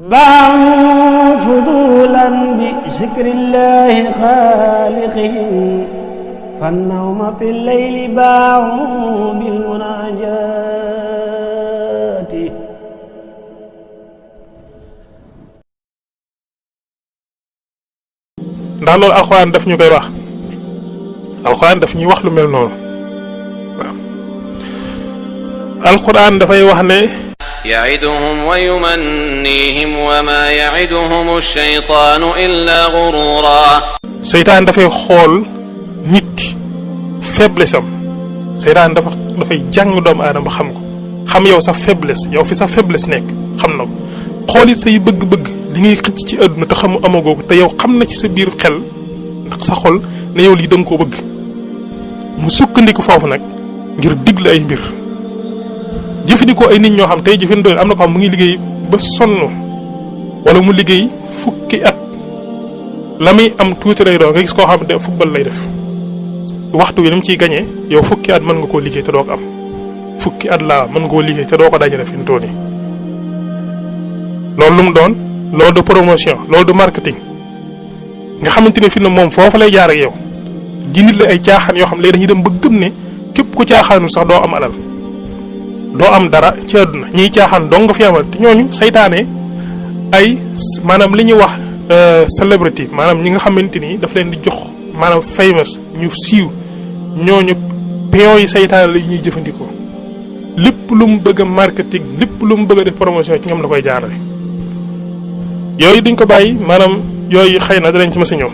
باعوا فضولا بذكر الله خالقهم فالنوم في الليل باعوا بالمناجات. ndax loolu alxuraan daf ñu koy wax, alxuraan daf ñuy wax lu mel noonu. waaw alxuraan dafay wax ne يعدهم ويمنيهم وما يعدهم الشيطان إلا غرورا. seytaan dafay xool nit ki faiblesse am, seytaan dafay jàng doomu aadama ba xam ko, xam yow sa faiblesse, yow fi sa faiblesse nekk xam na ko, xool it say bëgg-bëgg li ngay xëcc ci àdduna te xamu amagoo ko te yow xam na ci sa biir xel ndax sa xol ne yow lii da nga koo bëgg, mu sukkandiku foofu nag ngir digle ay mbir. jëfandikoo ay nit ñoo xam tey jëfandikoo am na ko xam mu ngi liggéey ba sonn wala mu liggéey fukki at la muy am tuuti lay doon nga gis koo xam ne football lay def waxtu wi ni mu ciy gañee yow fukki at mën nga koo liggéey te doo ko am, fukki at laa mën nga koo liggéey te doo ko dajale fi mu toll nii. loolu lu mu doon loolu de promotion, loolu de marketing nga xamante ne fi ne moom foofu lay jaar ak yow di nit la ay caaxaan yoo xam léegi dañuy dem ba gëm ne képp ku caaxaanul sax doo am alal. doo am dara ci àdduna ñiy caaxaan dong nga fi amal te ñooñu saytaane ay maanaam li ñuy wax celebrity maanaam ñi nga xamante ni daf leen di jox maanaam famous ñu siiw ñooñu peon yi saytaane la ñuy jëfandikoo lépp lu mu bëgg a marketing lépp lu mu bëgg a def promotion ci ñoom la koy jaarale. yooyu duñ ko bàyyi maanaam yooyu xëy na danañ ci mës a ñëw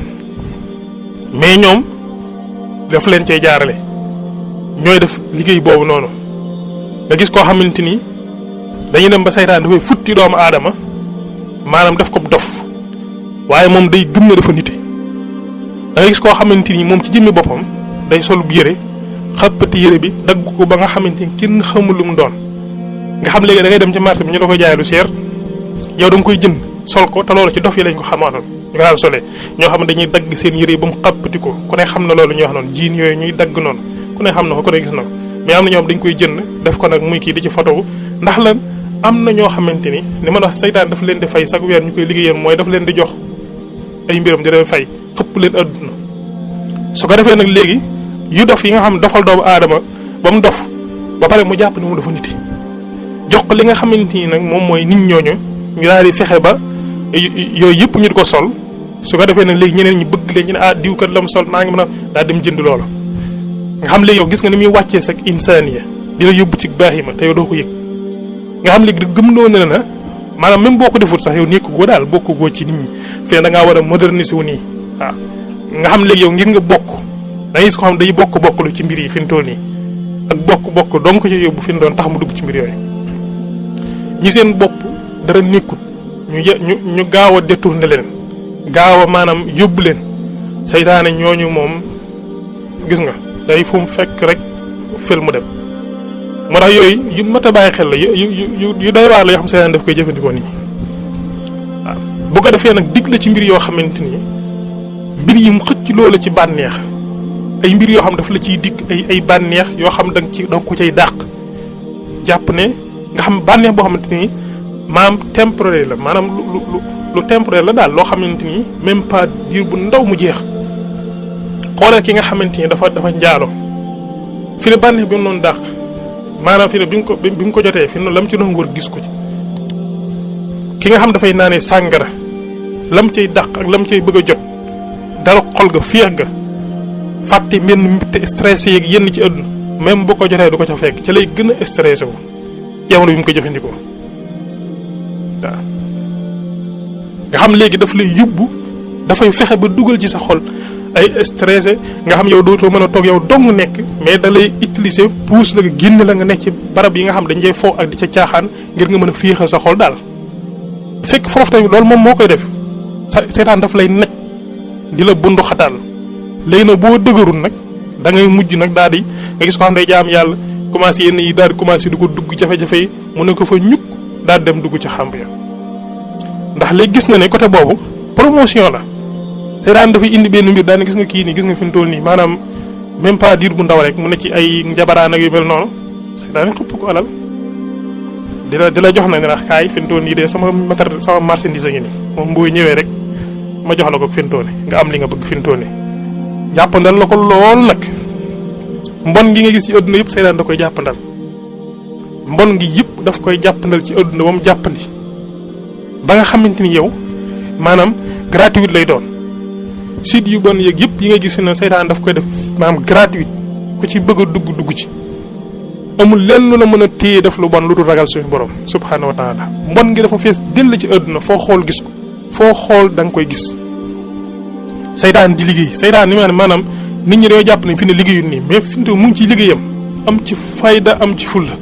mais ñoom daf leen cay jaarale ñooy def liggéey boobu noonu. nga gis koo xamante ni dañuy dem ba saytaan dafay futti doomu aadama maanaam def ko dof waaye moom day gëm ne dafa nite. da nga gis koo xamante ni moom ci jëmmi boppam day sol bu yére xappati yére bi dagg ko ba nga xamante ni kenn xamul lu mu doon nga xam léegi da ngay dem ci marché bi ñu la koy jaay lu seer yow da nga koy jënd sol ko te loolu ci dof yi lañ ko xamaatoon ñu ko daan solee ñoo xam ne dañuy dagg seen yére yi ba mu xappati ko ku ne xam na loolu ñuy wax noonu jiin yooyu ñuy dagg noonu ku ne xam na ko ku ne gis na ko. mais am na ñoom dañ koy jënd def ko nag muy kii di ci photo ndax lan am na ñoo xamante ni ma wax saytaan daf leen di fay chaque weer ñu koy liggéeyal mooy daf leen di jox ay mbiram di leen fay xëpp leen adduna su ko defee nag léegi yu dof yi nga xam dofal doomu aadama ba mu dof ba pare mu jàpp ne mu dafa niti jox ko li nga xamante ni nag moom mooy nit ñooñu ñu daal di fexe ba yooyu yëpp ñu di ko sol su ko defee nag léegi ñeneen ñi bëgg leen ñu ne diw kat la mu sol maa ngi mën a daal dem jënd loola. nga xam léegi yow gis nga ni muy wàccee sa insaaniya di la yóbbu ci baahima te yow doo ko yëg nga xam léegi gëmloo ne na maanaam même boo ko defut sax yow nekk goo daal bokk goo ci nit ñi fee da ngaa war a moderniser wu nii waaw nga xam léegi yow ngir nga bokk da ngay gis ko xam day bokk-bokklu ci mbir yi fi mu toll nii ak bokk donc ci yóbbu fi mu doon tax mu dugg ci mbir yooyu ñi seen bopp dara nekkut ñu gaaw a détourner leen gaaw a maanaam yóbbu leen saytaane ñooñu moom gis nga day fu mu fekk rek fël mu dem moo tax yooyu yu mat a bàyyi xel la yu doy waar la yoo xam seytaan daf koy jëfandikoo nii waaw bu ko defee nag dig la ci mbir yoo xamante ni mbir yi mu xëcc loola ci bànneex ay mbir yoo xam daf la ciy dig ay bànneex yoo xam da nga ko cay dàq jàpp ne nga xam bànneex boo xamante ni maanaam temporaire la maanaam lu temporaire la daal loo xamante ni même pas diir bu ndaw mu jeex. xoolal ki nga xamante ni dafa njaalo fi ne bànneex bi mu doon dàq maanaam fi ne bi mu ko jotee fi ne lam ci doon wër gis ko ci ki nga xam dafay naanee sàngara lam cay dàq ak lam cay bëgg a jot dara xol ga féex ga fàtte mbenn te stressé yeeg yenn ci àdduna même bu ko jotee du ko ca fekk ca lay gën a stressé wu jamono bi mu ko jëfandikoo waaw nga xam léegi daf lay yóbbu dafay fexe ba dugal ci sa xol ay stressé nga xam yow dootoo mën a toog yow dong nekk mais da lay utiliser pousse la nga génn la nga nekk ci barab yi nga xam dañ cay foo ak di ca caaxaan ngir nga mën a féexal sa xol daal fekk foofu tamit loolu moom moo koy def seetaan daf lay nekk di la bundu xataal léegi nag boo dëgërul nag da ngay mujj nag daal di nga gis ko xam day jaam yàlla commencé yenn yi daal di commencé di ko dugg jafe-jafe yi mu ne ko fa ñukk daal dem dugg ci xàmb ya ndax léegi gis na ne côté boobu promotion la seetaan dafay indi benn mbir daal gis nga kii nii gis nga fi mu toll nii maanaam même pas diir bu ndaw rek mu ne ci ay njabaraan ak yu mel noonu seetaan xëpp ko alal di la jox na ne kaay fintoon yi de sama matériel sama marchandise a ngi nii moom booy ñëwee rek ma jox la ko fintoone nga am li nga bëgg fintoone jàppandal la ko lool nag mbon gi nga gis ci adduna yëpp seytaan da koy jàppandal mbon gi yëpp daf koy jàppandal ci adduna ba mu jàppandi ba nga xamante ni yow maanaam gratuit lay doon site yu bon yeeg yëpp yi nga gis ne seytaan daf koy def maanaam gratuit ku ci bëgg a dugg ci amul lenn la mën a téye def lu bon lu dul ragal suñu borom subhaanahu wa taala mbon gi dafa fees dell ci adduna foo xool gis ko foo xool da nga koy gis seytaan di liggéey seytaan ni maanaam nit ñi dañoo jàpp ne fi ne liggéeyul nii mais fi mu ngi ciy liggéeyam am ci fayda am ci fulla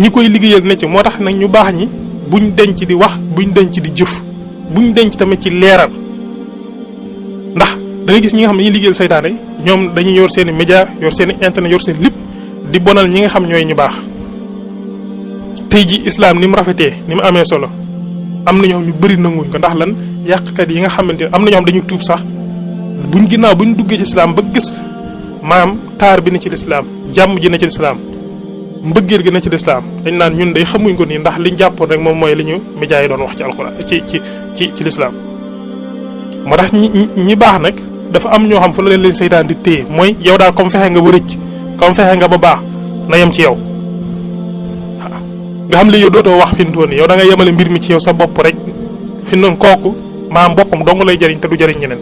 ñi koy liggéeyal ne ci moo tax nag ñu baax ñi buñ denc di wax buñ denc di jëf buñ denc tamit ci leeral ndax da ngay gis ñi nga xam ne ñuy liggéeyal seytaane ñoom dañuy yor seen i média yor seen i internet yor seen lépp di bonal ñi nga xam ñooy ñu baax tey ji islam ni mu rafetee ni mu amee solo am na ñoo xam ñu bëri nanguñ ko ndax lan yàqkat yi nga xamante ne am na ñoo xam dañuy tuub sax buñ ginnaaw buñ duggee ci islam ba gis maam taar bi ne ci lislaam jàmm ji ne ci lislaam mbëggeel gi ne ci lislaam dañ naan ñun day xamuñ ko nii ndax liñ jàppoon rek moom mooy li ñu média yi doon wax ci alxuraan ci lislaam moo tax ñi baax nag dafa am ñoo xam fa la leen seytaan di téye mooy yow daal comme fexe nga ba rëcc comme fexe nga ba baax na yem ci yow nga xam li yow dootoo wax fi mu toll nii yow da nga yemale mbir mi ci yow sa bopp rek fi noonu kooku maam boppam dong lay jëriñ te du jëriñ ñeneen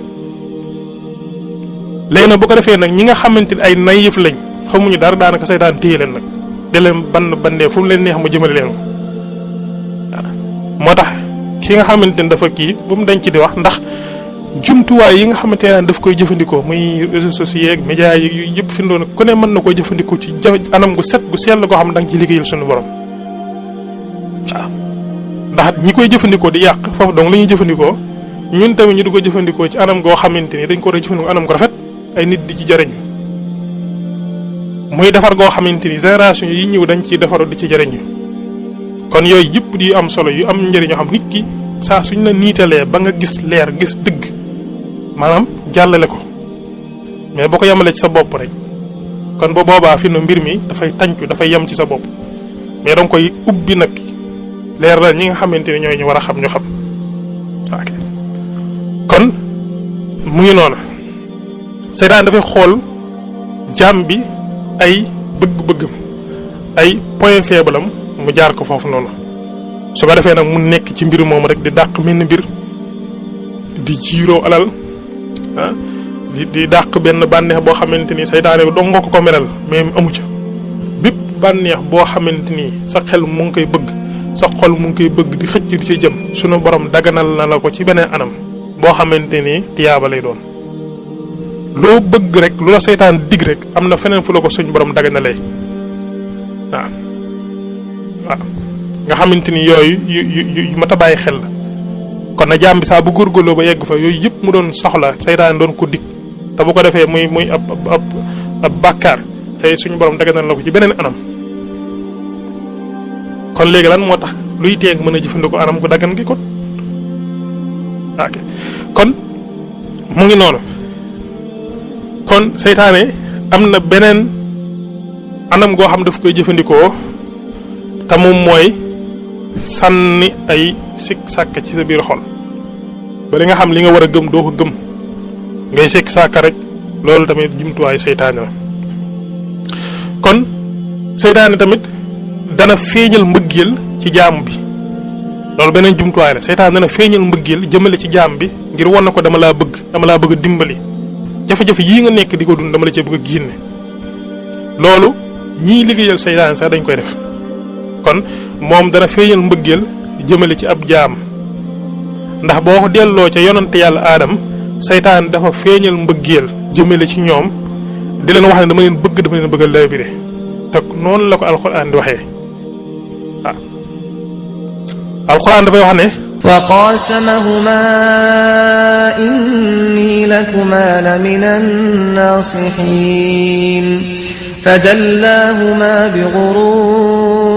léegi nag bu ko defee nag ñi nga xamante ni ay naïf lañ xamuñu dara daanaka seytaan téye leen nag di leen bandee fu mu leen neex mu jëmale leen waaw moo tax ki nga xamante ni dafa kii bu mu denc di wax ndax jumtuwaay yi nga xamante ne daf koy jëfandikoo muy réseaux sociaux ak médias yi yëpp fi mu doon ku ne mën na koy jëfandikoo ci anam gu set gu sell goo xam ne da nga ci liggéeyal suñu borom waaw ndax ñi koy jëfandikoo di yàq foofu donc la ñuy jëfandikoo ñun tamit ñu di ko jëfandikoo ci anam goo xamante ni dañ ko war a jëfandikoo anam gu rafet ay nit di ci jëriñ muy defar goo xamante ni génération yi ñëw dañ ciy defaru di ci jëriñu kon yooyu yëpp di am solo yu am njëriñ yoo xam nit ki saa suñ la niitalee ba nga gis leer gis dëgg maanaam jàllale ko mais boo ko yemalee ci sa bopp rek kon ba boobaa fi nu mbir mi dafay tàncu dafay yem ci sa bopp mais danga koy ubbi nag leer la ñi nga xamante ni ñooy ñu war a xam ñu xam ok kon mu ngi noonu seytaan dafay xool jaam bi ay bëgg-bëggam ay point faible am mu jaar ko foofu noonu su ko defee nag mu nekk ci mbir moom rek di dàq mel ni mbir di jiiroo alal ah di dàq benn bànneex boo xamante ni seytaane dong nga ko melal mais amu ca bépp bànneex boo xamante ni sa xel mu ngi koy bëgg sa xol mu ngi koy bëgg di xëcc di ci jëm sunu borom daganal na la ko ci beneen anam boo xamante ni tiyaaba lay doon loo bëgg rek lu la seytaan dig rek am na feneen fu la ko suñ borom daganalee waaw waaw nga xamante ni yooyu yu mat a bàyyi xel la kon na jaam bi saa bu góorgóorloo ba yegg fa yooyu yëpp mu doon soxla seytaan doon ko dig te bu ko defee muy ab bàkkaar suñu borom daganal la ko ci beneen anam kon léegi lan moo tax luy teeg mën a jëfandikoo anam gu daggan gi kon ok kon mu ngi noonu kon seytaane am na beneen anam goo xam daf koy jëfandikoo te moom mooy sànni ay sikk sàkk ci sa biir xol ba li nga xam li nga war a gëm doo ko gëm ngay sikk sàkk rek loolu tamit jumtuwaayu seytaane la kon seytaane tamit dana feeñal mbëggeel ci jaam bi loolu beneen jumtuwaay la seytaane dana feeñal mbëggeel jëmale ci jaam bi ngir wan na ko dama laa bëgg a dimbali jafe-jafe yii nga nekk di ko dund dama la cee bëgg a génne loolu ñii liggéeyal seytaane sax dañ koy def kon moom dana feeñal mbëggeel jëmale ci ab jaam ndax boo ko delloo ca yonante yàlla aadam seytaan dafa feeñal mbëggeel jëmale ci ñoom di leen wax ne dama leen bëggal lay bi de te noonu la ko alxuraan di waxee waaw alxuraan dafay wax ne wa qasamahuma inni lakuma la min an-nasihin fadallahuma bighurur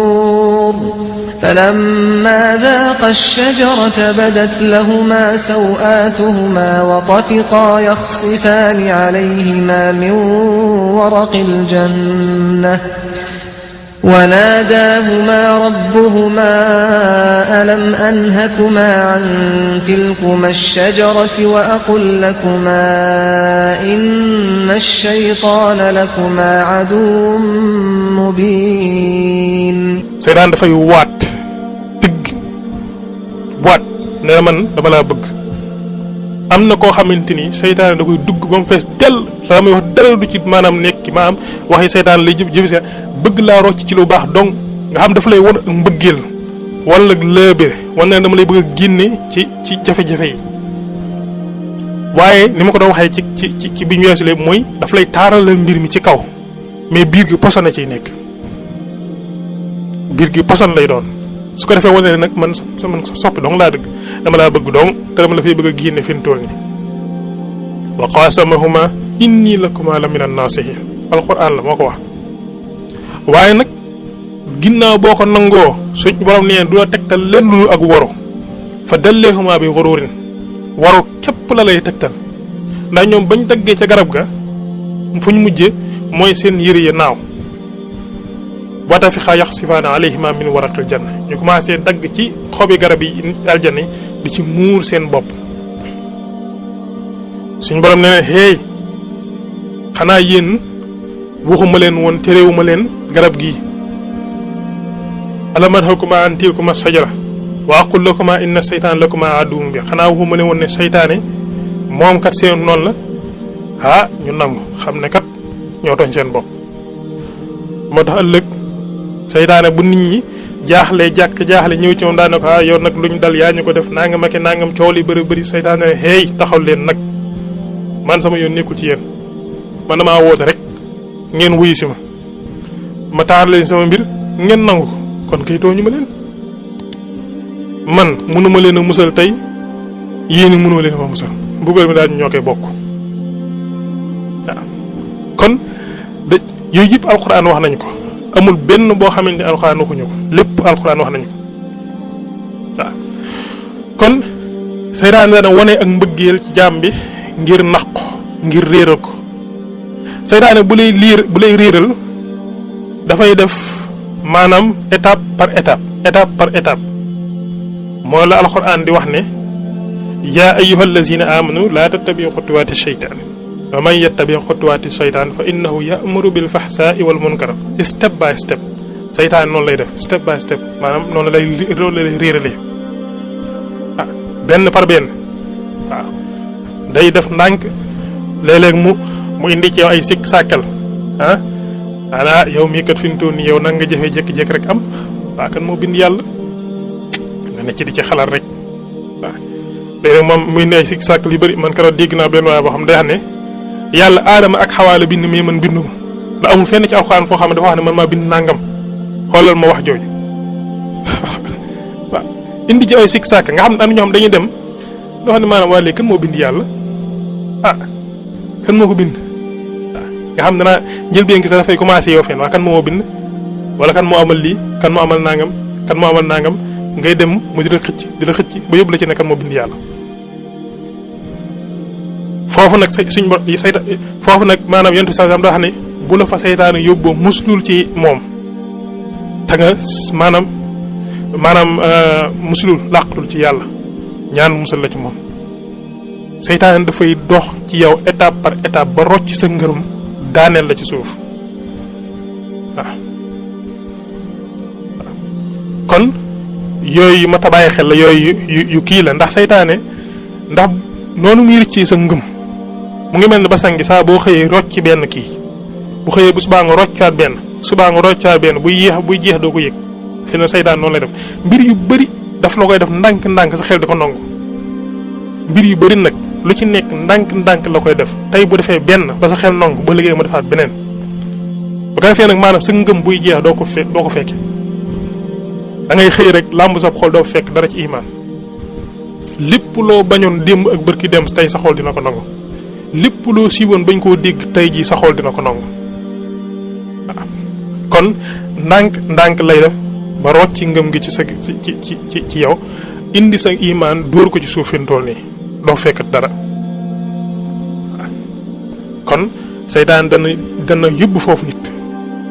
فلما ذاقا الشجرة بدت لهما سوآتهما وطفقا يخصفان عليهما من ورق الجنة وناداهما ربهما ألم أنهكما عن تلكما الشجرة وأقل لكما إن الشيطان لكما عدو مبين سيدان دافاي وات تيغ وات nee man dama laa bëgg am na koo xamante ni seytaane da koy dugg ba mu fees dell la muy wax dara du ci maanaam nekk maanaam waxi seytaane lay jëf si bëgg laa rocc ci lu baax donc nga xam dafa lay won ak mbëggeel wala lëbëre wala dama lay bëgg a génne ci jafe-jafe yi waaye ni ma ko doon waxee ci bi ñu weesulee mooy daf lay taaralal mbir mi ci kaw mais biir gi poson na ciy nekk biir gi poson lay doon su ko defee wane ne nag man soppi dong laa dëgg dama laa bëgg dong te dama la fay bëgg a génne fi mu toll nii wa qasamahuma inni lakuma la min an-nasihin alquran la moo ko wax waaye nag ginnaaw boo ko nangoo suñ borom nee du la tegtal lenn lu ak woro fa dalleehuma bi ghururin waru képp la lay tegtal ndax ñoom bañ daggee ca garab ga fuñ mujje mooy seen yëre ya naaw watafixa yaxsifaana alayhima min waraqil janna ñu commencé dagg ci xobi garab yi aljanna di ci muur seen bopp suñ borom nee na hey xanaa yéen waxuma leen woon terewuma leen garab gii alam anhakuma an tilkuma sajara wa aqul lakuma inna seytaan lakuma aduwwun bi xanaa waxuma leen woon ne seytaane moom kat seen noonu la ah ñu nangu xam ne kat ñoo tooñ seen bopp moo tax ëllëg seytaane bu nit ñi jaaxle ñëw ci moom daane ko yow nag luñ dal yaa ñu ko def nangam ak nangam coow li bëri bëri seytaane ne hey taxaw leen nag man sama yoon nekkul ci yéen man damaa woote rek ngeen wuyu si ma taar leen sama mbir ngeen nangu ko kon kay tooñu ma leen man mënuma leen a musal tey yéen mënoo leen a musal mbugal mi daal ñoo koy bokk waaw kon da yooyu yëpp alxuraan wax nañ ko amul benn boo xamante ne alxuraan waxuñu ko lépp alxuraan wax nañu ko waaw kon seytaane dana wane ak mbëggeel ci jaam bi ngir nax ko ngir réeral ko seytaane bu lay réeral dafay def maanaam étape par étape moo la alxuraan di wax ne yaa ayyuhal lazina amanu laa tattabi'u xutuwaati sheytaan wa man yattabi xutuwaati sheytaan fa innahu ya'muru bil fahsaa'i wal munkar step by step seytaan noonu lay def step by step maanaam noonu lay réeralee ah benn par benn waaw day def ndànk léeg-léeg mu indi ci yow ay sikk sàkkal ah ala yow mii kat fi mu toll nii yow nag nga jafe jékki-jékki rek am waa kan moo bind yàlla nga ne ci di ci xalaat rek waaw léeg-léeg moom muy indi ay sikk sàkkal yu bëri man keroog dégg naa benn waaye boo xam day xam ne yàlla aadama ak xawaa la bind mais man bindu ma ndax amul fenn ci alxuraan foo xam ne dafa wax ne man maa bind nangam xoolal ma wax jooju waaw indi ci ay sikk sàkk nga xam ne am ñoo xam dañuy dem doo xam ne maanaam waa léegi kan moo bind yàlla ah kan moo ko bind waaw nga xam ne danaa njëlbeen gi sax dafay commencé yow fenn waa kan moo bind wala kan moo amal lii kan moo amal nangam kan moo amal nangam ngay dem mu di la xëcc ba yóbbu la ci ne kan moo bind yàlla foofu nag suñ foofu nag maanaam yonent bi sallallahu alayhi wasallam daa xam ne bu la fa seytaane yóbboo muslul ci moom te nga maanaam muslul làqatul ci yàlla ñaan musal la ci moom seytaane dafay dox ci yow étape par étape ba rocc sa ngërëm daaneel la ci suuf waaw kon yooyu ma tabaay xel la yooyu yu kii la ndax seytaane ndax noonu muy rëcc sa ngëm mu ngi mel ne ba sangi saa boo xëyee rocc benn kii bu xëyee bu subaa nga roccaat benn subaa nga roccaat benn buy jeex doo ko yëg xëy na seytaan noonu lay def mbir yu bëri daf la koy def ndànk-ndànk sa xel di ko nangu mbir yu bëri nag lu ci nekk ndànk-ndànk la koy def tey bu defee benn ba sa xel nangu ba liggéey ma defaat beneen bu ko defee nag maanaam sa ngëm buy jeex doo ko fekke da ngay xëy rek làmb sa xol doo fekk dara ci imaan lépp loo bañoon démb ak bërki dem tey sa xol dina ko nangu lépp loo siiwoon bañ koo dégg tey jii sa xol dina ko nangu waaw kon ndànk lay def ba rocc ci ngëm gi ci sa ci yow indi sa imaan dóor ko ci suuf fi mu toll nii doo fekk dara waaw kon seytaan dana yóbbu foofu nit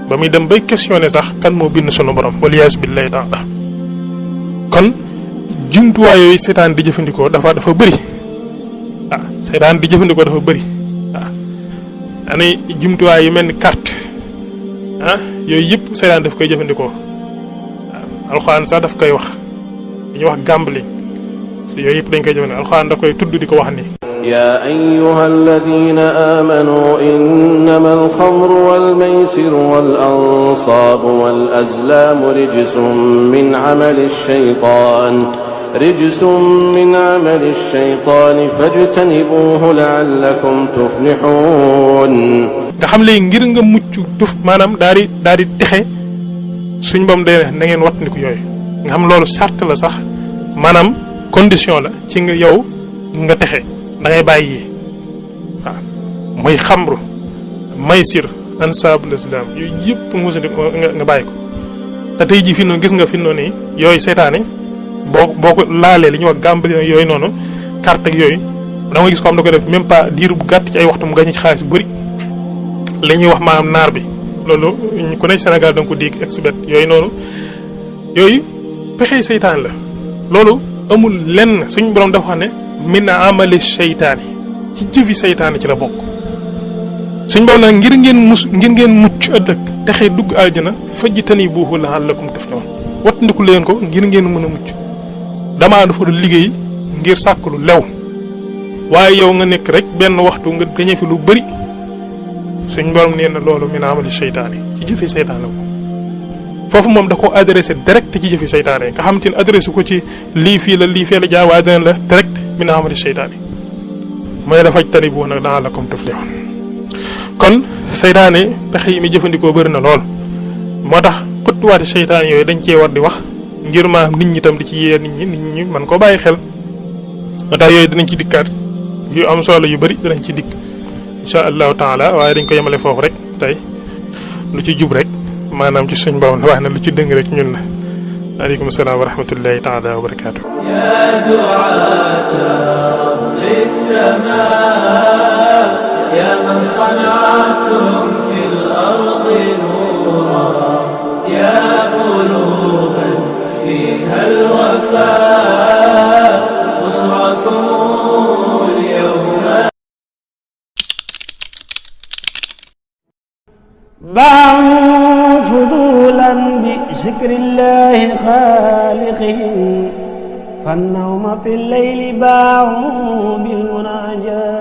ba muy dem bay questionné sax kan moo bind sunu borom waliyaasu billahi taala. kon jumtuwaay yooyu seytaan di jëfandikoo dafa bëri seytaan di jëfandikoo dafa bëri ani jumtuwaay yu mel ni carte yooyu yëpp seytaan daf koy jëfandikoo alxuraan sax daf koy wax dañuy wax gambling si yooyu yëpp dañ koy jëfandikoo alxuraan da koy tudd di ko wax ni يا أيها الذين آمنوا إنما الخمر والميسر والأنصاب والأزلام رجس من عمل الشيطان فاجتنبوه لعلكم تفلحون. nga xam léegi ngir nga mucc duf maanaam daal di texe suñ bam de na ngeen wattandiku yooyu nga xam loolu charte la sax maanaam condition la ci nga yow nga texe da ngay bàyyi waaw mooy xamru maysir ansaabul islam yooyu yëpp nga bàyyi ko te tey jii fi noonu gis nga fi noonu nii yooyu seytaane boo ko laalee li ñuy wax gambali yooyu noonu carte ak yooyu da nga gis ko am da ko def même pas diir bu gàtt ci ay waxtu mu gañ ci xaalis bu bëri la ñuy wax maanaam naar bi loolu ku nekk Sénégal da nga ko dégg expert yooyu noonu yooyu pexey seytaan la loolu amul lenn suñu borom dafa xam ne min amali seytaani ci jëfi seytaane ci la bokk suñ borom nag ngir ngeen mucc ëllëg texee dugg aljana fajtanibuuhu la'allakum tuflihun wattandiku leen ko ngir ngeen mën a mucc damaa dafa du liggéey ngir sàkk lu lew waaye yow nga nekk rek benn waxtu nga gañe fi lu bëri suñ borom nee na loolu min amali seytaane ci jëfi seytaane ko foofu moom da ko adressé direct ci jëfi seytaane nga xamante ne adressé ko ci lii fii la jaar waaye dana la direct min amali seytaane mooy la fajtanibuuhu nag la'allakum tuflihun. kon seytaane pexe yi muy jëfandikoo bëri na lool moo tax xuttuwaati seytaane yooyu dañ cee war di wax ngir maam nit ñi tam di ci yee nit ñi man koo bàyyi xel moo tax yooyu dinañ ci dikkaat yu am solo yu bëri dinañ ci dikk insha allahu taala waaye dañ ko yemale foofu rek tey lu ci jub rek maanaam ci suñ borom wax na lu ci dëng rek ñun la aleykum salaam wa rahmatullahi taala wa barakaatu ya du'ata rabbis samaa ya man sana'tum fil ardi nura ya quluban fiha al-wafa khusrakum al-yawma باعوا فضولا بذكر الله خالقهم فالنوم في الليل باعوا بالمناجاة